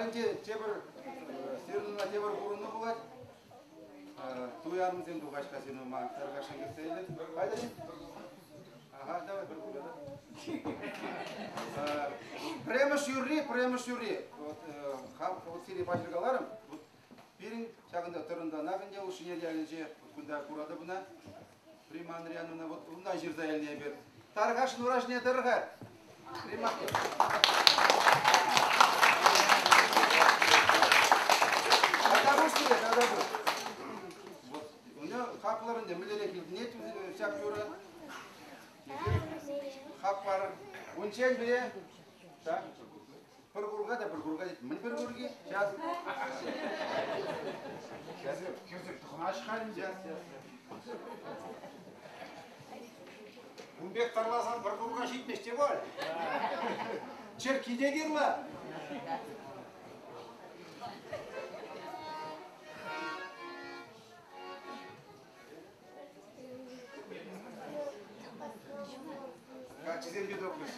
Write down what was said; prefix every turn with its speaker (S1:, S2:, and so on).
S1: Ҫакӑнче тепӗр сирӗн тепӗр курӑну пулать. Туянсем тухаҫ-ха сирӗн ума. Тархасшӑн кӗтсе илӗр. Хатӗр-и? Ага, давай пӗр курка. Пӗрремӗш юрри, пӗрремӗш юрри. Вот, хам вот сире паҫӑр каларӑм. Вот пирӗн ҫакӑнта тӑрӑнтанах ӗнтӗ Ушинер ялӗнче вот кунта куратӑп ӑна. Прима Андриановна вот унтан ҫырса илнӗ эпир. Тархасшӑн ура ҫине тӑрӑр-ха. Прима. Тата сире, тата Вот, у нее хаклӑр ӗнтӗ, мӗнлерех илтӗнет ҫак юрӑ. Хак парӑр. Унччен пире так, пӗр курка та пӗр курка тет. Мӗн пӗр курки? Сейчас.
S2: Хӗрсем тӑхӑнаҫ-ха ӗнтӗ.
S1: Сейчас, сейчас.
S2: Ун пек тарласан пӗр курка ҫитмест те пуль. Черкки те кирлӗ.
S1: Каччисем те тухрӗҫ.